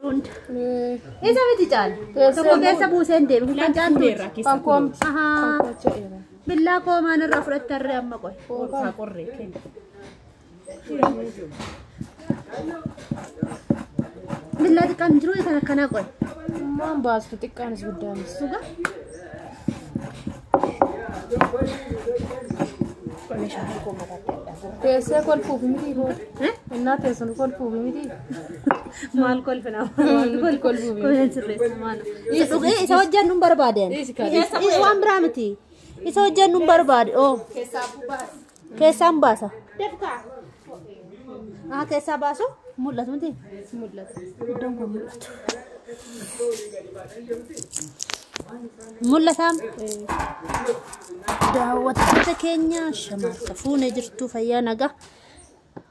Hunda. Isa miti caala. Tokko keessa buuseen deeme. Kun kan caaltuuti. Kan koomti. Ahaa. Billaa koo maan irraa fudhattarree amma qoy. Billaa xiqqaan jiru kan akkanaa qoy. Maan baastu xiqqaanis guddaanis. Dhugaa? Teessee kolfuuf miti booda. Eh? Innaa teessuun kolfuuf miti. Maal kolfina? Nuti kolfuuf miti. Kolfina sirreessa maal? Isa dhugee isa hojjannu hin barbaadeen. Waan biraa miti. Isa hojjannu hin barbaade. Oo. Keessaan baasa. Ah, keessaa baasu mul'atu miti? Mul'ata. Iddoon kun mul'atu. Mul'ataa? Daawwattoota keenya shamarra fuunee jirtu fayyaa nagaa.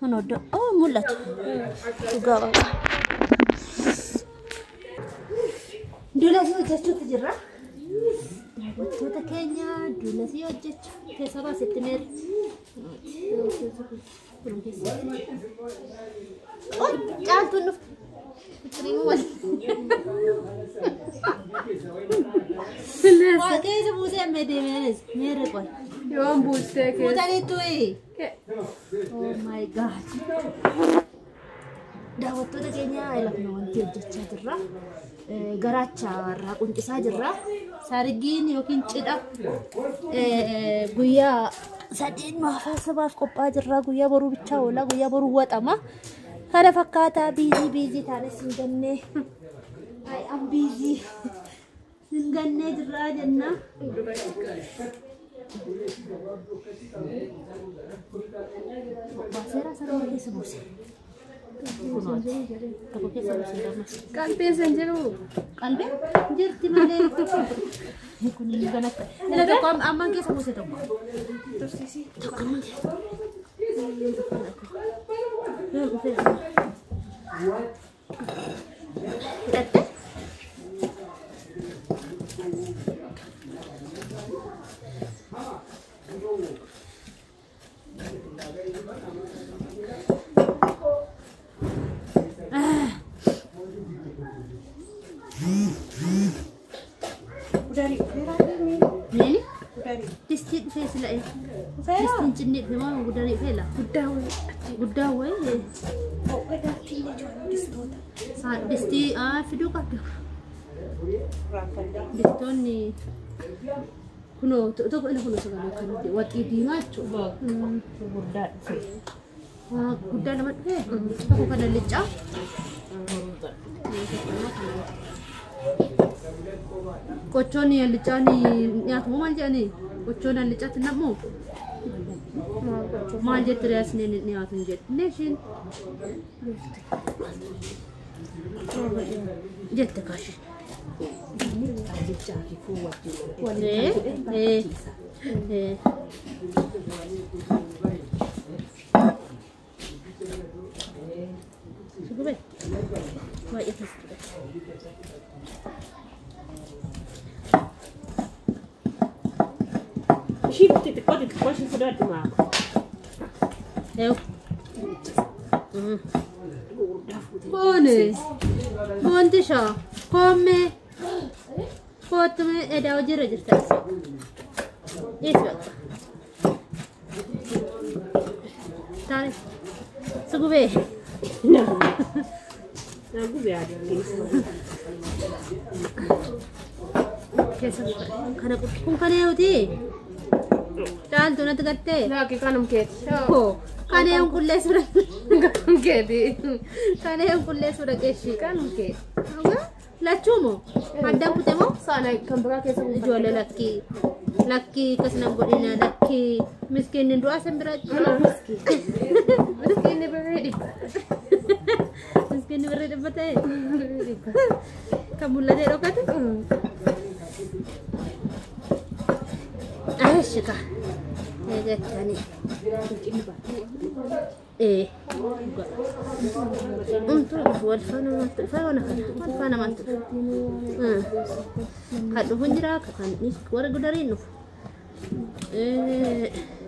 Kun iddoo oo mul'atu. Dhugaa baqa. Dulasii hojjechuutu jira. Daawwattoota keenya dulasii hojjechuu keessa baasetti meerri. Oi, caaltuun dhufte. Firiimuu wal. Waa keessa buusee amma deemeenis meerri qoy. Yoon buustee keessa. Fuutaniitu Oh my God. Daawwattoota keenya lafna wanti hojjechaa jirra. Garaacha irraa quncisaa jirra. Sargiin yookiin cidha guyyaa sadeen maafaa sabaaf qophaa'aa jirra. Guyyaa boruu bichaa oola. Guyyaa boruu waxama. Kana fakkaataa busy busy taanes hin gannee. I am busy. Hin gannee jirra jenna. Baaseera sarara keessa buuse. Kunooti. Tokko keessa buuseera ammas. Qalbiin san jiru. Qalbee jirti malee. Kun hin ganatta. Ila tokko amman keessa buuse tokko. Tokko amman keessa. Hidhatte? Neeni? Distii dhufee sila ee. Distiin cinnii dhufe moo guddaan dhufee la? Guddaa wayii. Guddaa wayii. Distii fiduu qabdu. Distoonni kunoo tokko ila kunoo sagalee kan waxii diimaa jechuudha. Guddaa dhufe. Guddaa lama dhufee tokko kana liccaa. Qochoon allicaan nyaatamu maal jedhanii? Qochoon allicaatti nam'u? Maal jette reesni nyaatu hin jette ishiin? Jette kaashi. Ee ee. Sugube. Baay'ee keessa ture. Ishii xixiqqoo xixiqqoo ishii fudhadhu maa. Eew. Boone. Boonti shaa. Koommee. Koottumee edaa hojiirra jirta. Dhiisi bakka. Taane. Sugubee. Na gubee adii keessa. Keessa kana kun kana yooti. Caaltuu natti gattee. Laaki kanum keeti. Koo. Kana yoon qulleessuu Kanum keeti. Kana yoon qulleessuu dhaqeeshi. Kanum keeti. Lachuu moo? Addaan kute moo? Saana kan biraa keessa buufadhe. Ijoollee lakkii. Lakkii akkasuma godhina lakkii. Miskiinni du'aa san bira jira. Miskiinni birrii dhibba. Miskiinni birrii dhibba ta'e. Kan mul'atee dhokate. Ashika. Eegattanii. Ee. Umtu wal faana maaltu dhufa waan akkana wal faana maaltu dhufa. Kan dhufu hin jira kan warra gudariin dhufu.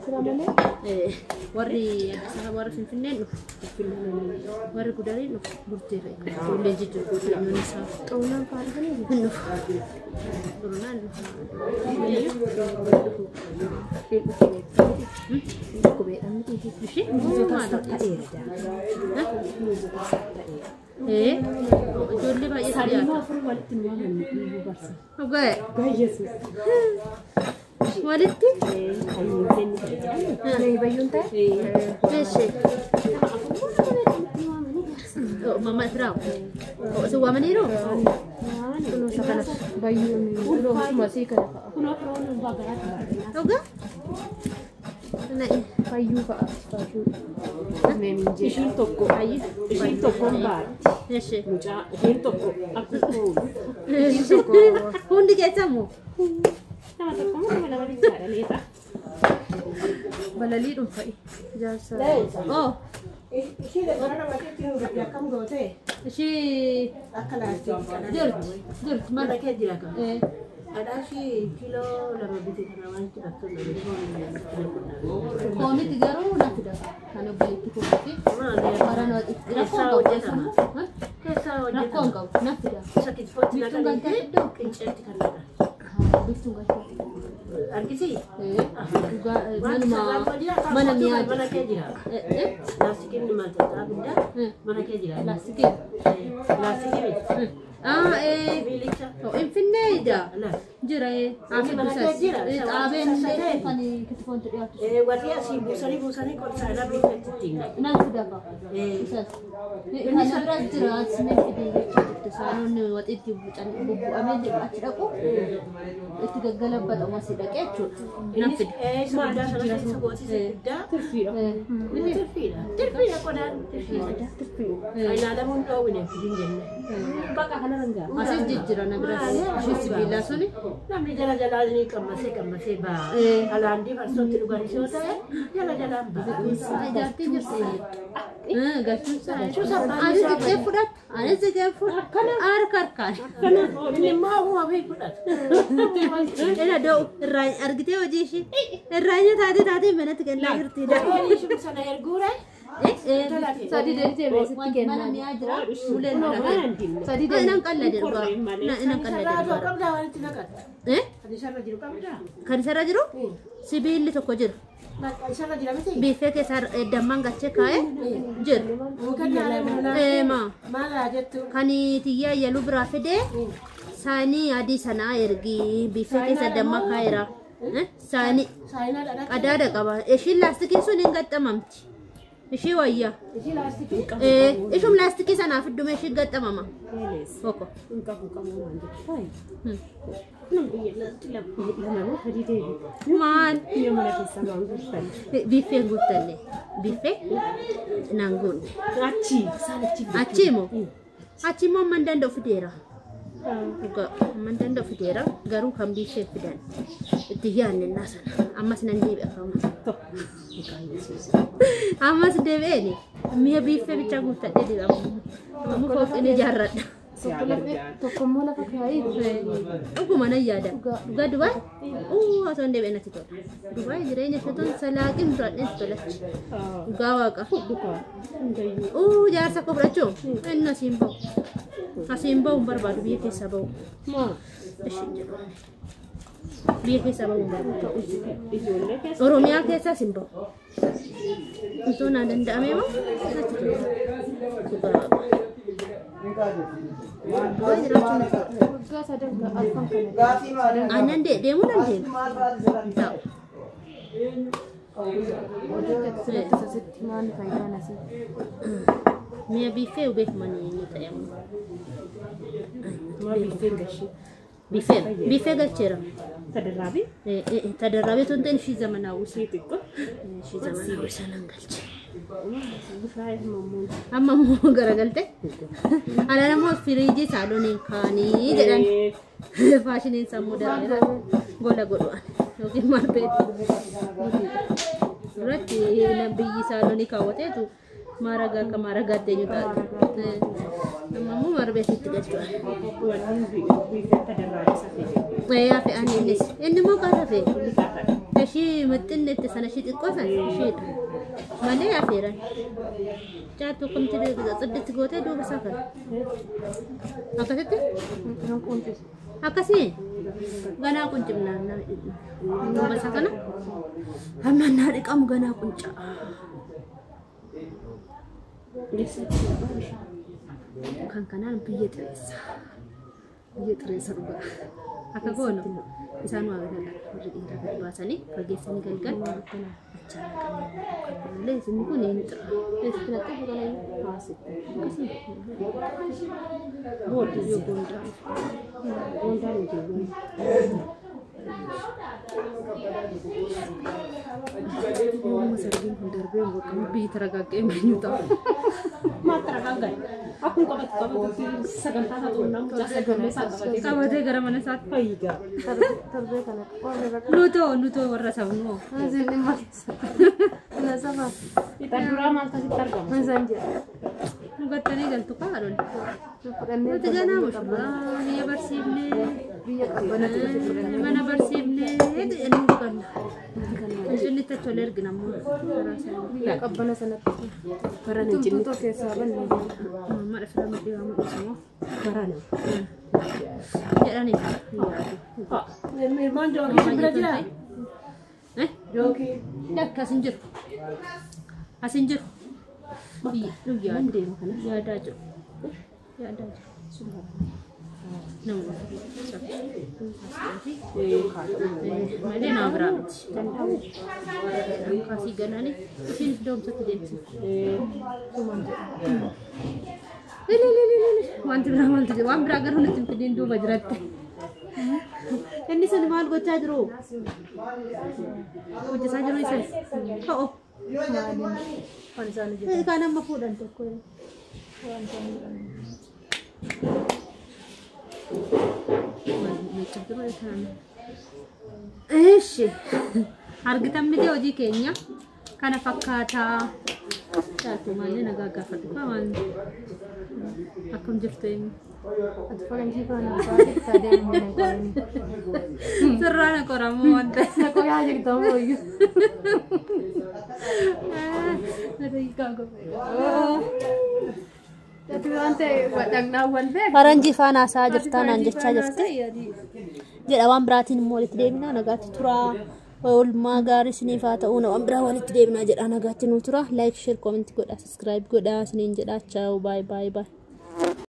Sira malee. Warri Addis Ababa warri Finfinneen dhufu. Warri Gudariin dhufu. Burtee fa'i. Ijoollee jijjiiru godhannoon isaa. Xaunaan fa'aa dhufanii. Hin dhufu. Xurunaan dhufu. Isheen dhukkubeedha. Dhukkubeedha miti. Ishee Ta'eera. Ee ijoollee baay'ee Sadii dhiyaata. afur walitti nu waamanii iyyuu barsiisa. Dhugaa Baay'eesus. walitti Hayyuu kennu ta'e jedhamu. Bayyuun ta'e. meeshee. Mama Firaaw. Si waamaniiru? Kunuunsa kana bayyuun kunuunsuma sii kana fa'a. Kunoo firoon hundaa garaatti baay'ee. Dhugaa? Na'i. Fayyuu fa'a. Fayyuu. Meeminjee. Ishiin tokko ishiin tokkoon baatti. Meeshee. Mucaa isheen tokko akka koolu. Hundi keessamu? Nama tokko moo nama lama bichaadha leeta. Balalii dhuunfa'i. Ijaarsa. Oo. Ishee gara namaatti hin akkam goote Ishee akka laastikii kana jirti. Jirti mana mana. kee jira kan. Ee. Dhadhaashii kiiloo 2 bite kana waan jedhamtu Koomiti garuu na fida. Kan obboleetti koomiti. Barana Keessaa rakkoon qabu. hojjetama. Keessaa Rakkoon hojjetama. qabu. Na fida. Isa kitfootti Biftuun naqanii galtee iddoo? qinceetti kan naqan. Biftuun galtee. Argisi? Ee. Dhugaa Wanti manuma sarara jira kan mana mi'aa mana jira. kee jira. Ee. Laastikiin maal ta'aa guddaa mana kee jira. Laastikii. Laastikii miti. Ah ee. Sibiilicha. Finfinnee ija. Laas. Jira ee. Inni mana kee jira. Xaabeen illee kan kitfoontu dhiyaatu. Warri asii buusanii buusanii qorsaa irra biifatti ittiin naqu. Nan fida qaba. Isas. Kana bira jira asimee fidee jechaa jirti. Saanonni waxiitti bubbu'amee jiru achi dhaqu itti gaggalabbatamu asii dhaqee jechuudha. Nan Innis fida. isa guddaa sana isa gootisa guddaa. Tirfiidha. Tirfiidha. Tirfiidha qodaan tirfiidha. Ilaalamuun dhoowwine fidin jenne. Bakka kana rangaa. Asis jijjiira na biras. Ishee sibiilaa suni. Namni jala jalaa ni qammasee qammasee ba'a. Alaandii farsootti dhuganis yoo ta'e jala jalaan ba'a. Ijaartii jirti. Galchuun isaa. Anis xiqqee fudhata. Anis xiqqee fudhata. Harka harkaan. Inni immoo ofuma ofii fudhata. Ila da'u irraa argitee hojii ishee. Irraa taatee taatee manatti kennaa jirti. Inni ishuma sana erguure Sadii deebitee beeksitti Mana kennaa. mi'aa jira. Uleen Waan Sadii Nan deebitee. qallade dhugaa. Nan qallade isarraa dhugaa. qabdaa walitti naqatta. Eh? Kan isarra jiru qabdaa. Kan isarra jiru sibiilli tokko jira. Isarra jira miti. Biiffee keessa dammaan galchee kaa'ee jira. Eema. Maal jettu? Kan tiyyaa yaluu biraa fidee saanii adii sanaa ergi biiffee keessa dammaa kaa'eera. Saanii Saayinaa dhadhaa. qadaada qaba. Ishiin laastikiin sun hin gaxxamamti. Ishii wayyaa. Ishii laastikii. Ishum laastikii sanaaf iddume ishii gaxxamama. Oko. Hin qabu qabu waan jettu. Nam biyya lama sadii deebi. Maal? Biyya mana keessaa maan guurtan. Biiffee hin guuttanne. Biiffee naan guunne. Achi isaan achi. Achi immoo achi immoo amman danda'u fideera. Dhugaa amman danda'u fideera garuu kan biiffee fidan itti yaadne sana ammas nan deebi'a kama. Ammas deebi'eeni mi'a biiffee bichaa guuttadhee deebi'a. Amma fooqin ijaarradha. Tokkommoo lafa kaa'ee. Dhuguma nan yaada. Dhugaa Dubaay? Uu osoo hin deebi'e natti tola. Dubaay jireenya ishee toon salaaqiin fudhadhee tolachi. Dhugaa waaqa. Dhugaa hundayyuu. Uu jaarsa koo fudhachuu? Inni asiin bahu. Asiin bahu hin barbaadu biyya keessaa bahu. Maa Ishiin jedhu. Biyya keessaa bahu hin barbaadu. ijoollee keessa. Oromiyaa keessaas hin bahu. Osoo naa danda'ame moo? Natti tola. Dhugaa waaqa. Dubaay jiraachuun natti tola. Waggaa sadan arfan kana. Aannan deemuu nan deema. Ta'u. Asitti maal faayidaan asii? Mi'a biiffee beekmanii ni ta'e amma. Maa biiffeen gashee. Biiffee biiffee galcheera. Tadarraabii. Tadarraabee tun ta'in ishii zamanaawwi Ishee xiqqoo. ishii zamanaawwi sanaan galche. Bushaayee mammuun. Amma immoo garagalte. Alaan immoo firiijii saalooniin kaanii jedhan. Faashiniin sammuu darbeera. Gola godhu'an yookiin maal beektu. Duratti biyyi saaloonii kaawwateetu Maaragaa akka maaragaatti eenyu taate. Amma immoo mara beeksitti galchuudha. Hafe ani innis. Inni immoo qaata hafe. Ishii mixxinni itti sana ishii xiqqoo sana ishiidha. Malee hafeeran. Caattuu akkamti xidditti gootee duuba isaa kana. Akkasitti? Akkasii? Ganaa quncimnaa duuba isaa kana. Hamma naa dhiqamu ganaa quncaa. Kan kanaan biyya xireessa. Biyya xireessa dhugaa. Akka goono isaan waa galgal warri dhiiraa gad baasanii fageessanii galgal achaa naqanii isin kun hin xira. Eessatti naqxee fuudhanii akkasuma. Booddee yoo goondaa. Goondaan hojii. Yooma sarbiin kun darbee bakka biyyi taragagga'ee meenyu ta'a. Maal taragaaggaa'e? Akkuma qabatu qabatutti sagantaa isaa xumuraan mucaa sagantaa isaa qabatee Qabatee gara mana isaatti. fayyigaa. Torbee kana Nutoo nutoo warra sabnoo. Isin maal na saba Itti duraa maal tasitti argama? isaan jedha. Nu gattanii galtu kaadhol. Fudhannee Nuti ganaa mushuraa biyya barsiifnee. Biyya qabbanatti fudhannee Mana barsiifnee jedhanii dhuganna. Isheen itti tolee ergina ammoo. Biyya qabbana sanatti. Barana hin cinni. Tumtuu keessaa banne. Mamma dhafira maddi waa mul'isu moo Barana. jedhanii. Mirmaan jookii bira jiraa? Eh? Jookii. Lakka as hin jiru. As hin jiru. Nan deema kana. Yaadaa jiru. Yaadaa jiru. Nama malee nama biraa miti. Kaasii galaanii ishiin doomsatti deebisi. Wanti biraa maaltu jira? Waan biraa garuu nutti hin fidiin duuba jiratte. Inni sun maal gochaa jiru? Hojjetaa jiru isa. Ho'o. Waan isaan hojjetan. Kaan amma fuudhan tokko. Waan isaan godhan. Ishi argitan miti hojii keenya kana fakkaataa caaltuu maallee nagaa gaafadhu waan akkam jirtu eenyu Ati faranjii faana baay'ee deemu hin qabne. Sirraa na qoramoo waan ta'e. Na qoyaa jirta ammoo. Ati waan ta'e dhaqnaawwan beektu. Faranjii faana haasa'aa jirtaa naan jechaa jirti. Jedha waan biraatiin immoo walitti deebinaa nagaatti turaa. Oolmaa gaarii isiniif haa ta'u waan biraa walitti deebinaa jedha nagaatti nuu tura. Like, share, comment godhaa, subscribe godhaa isiniin jedha. Ciao, bye bye bye.